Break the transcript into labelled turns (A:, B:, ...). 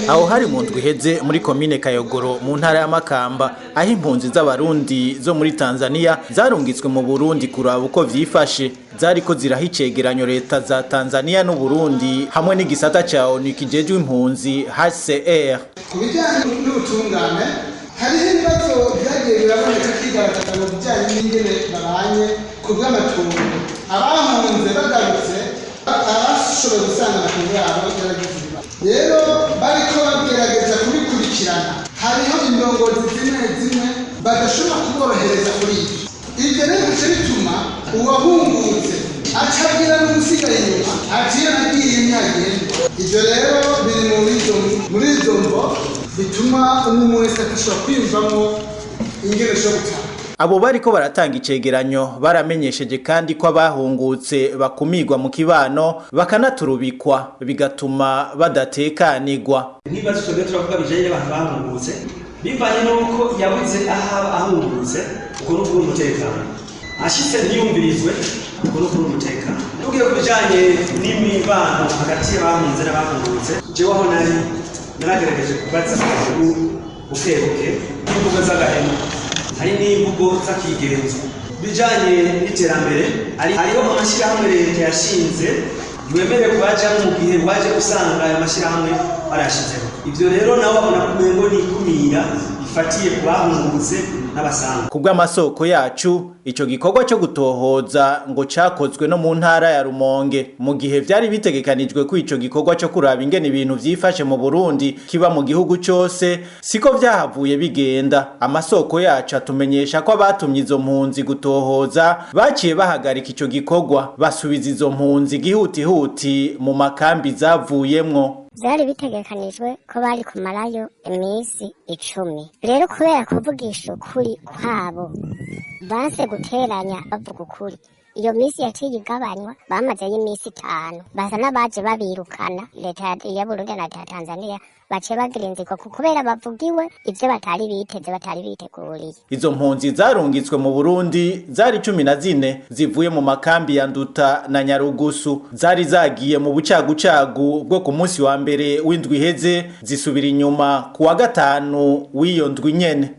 A: Aho hari mu ndwi iheze muri komine Kayogoro mu ntara ya Makamba, aho impunzi z'Abarundi zo muri Tanzania zarungitswe mu Burundi kuraba uko vyifashe. Zariko ziraha icegeranyo leta za Tanzania n'Uburundi hamwe n'igisata ca ONU kijejwe impunzi HCR.
B: Ku bijyanye n'ubutungane, hariho ibibazo byagiye biraboneka kwigaragaza mu bijyanye n'ingene babanye ku bw'amatungo. Abahunze bagarutse, abashoboye gusanga amatungo yabo yaragize ibibazo, rero bariko bagerageza kubikurikirana. Hariho indongozi zimwe zimwe badashobora kuborohereza kuri ibyo. Ibyo rero bice bituma uwahungutse aca abwira n'uwusigaye inyuma ati: "Iyo nagiye ntihagenda." Ibyo rero biri muri izo mvo bituma umwe wese adashobora kwiyumvamo ingene ashobora gutaha.
A: Abo bariko baratanga icegeranyo baramenyesheje kandi ko abahungutse bakumirwa mu kibano, bakanaturubikwa, bigatuma badatekanirwa.
C: Nk'ibibazo twebwe turavuga bijanye n'abantu bahungutse, bivanye n'uko yabuze aho aba ahungutse, uko ni ukubura umutekano. Ashitse ntiyumvirizwe, uko ni ukubura umutekano. Tugiye ku bijanye n'imibano hagati y'abahunze n'abahungutse, jewe aho nari naragerageje kubaza amakuru buke buke. N'imvugo z'agahemu, hari n'imvugo z'akigenzo. Bijanye n'iterambere, hariho amashyirahamwe leta yashinze ntiwemerewe kubajamwo mu gihe waje usanga ayo mashyirahamwe barayashizeho. Ivyo rero nabo babona kumengo ni ikumira ifatiye ku bahungutse n'abasanga.
A: Ku bw'amasoko yacu, ico gikorwa co gutohoza ngo cakozwe no mu ntara ya Rumonge, mu gihe vyari bitegekanijwe ko ico gikorwa co kuraba ingene ibintu vyifashe mu Burundi kiba mu gihugu cose, siko vyahavuye bigenda. Amasoko yacu atumenyesha ko abatumye izo mpunzi gutohoza baciye bahagarika ico gikorwa, basubiza izo mpunzi gihutihuti mu makambi zavuyemwo.
D: Byari bitegekanijwe ko bari kumarayo iminsi 10. Rero kubera kuvugisha ukuri kwabo, banse guteranya, bavuga ukuri, iyo minsi yaciye igabanywa, bamazeyo iminsi 5. Basa n'abaje babirukana. Leta ya Burundi na leta ya Tanzania baciye bagira inzigo kubera bavugiwe ivyo batari biteze, batari biteguriye.
A: Izo mpunzi zarungitswe mu Burundi zari 14 zivuye mu makambi ya Nduta na Nyarugusu. Zari zagiye mu bucagucagu bwo ku munsi wa mbere w'indwi iheze, zisubira inyuma ku wa gatanu w'iyo ndwi nyene.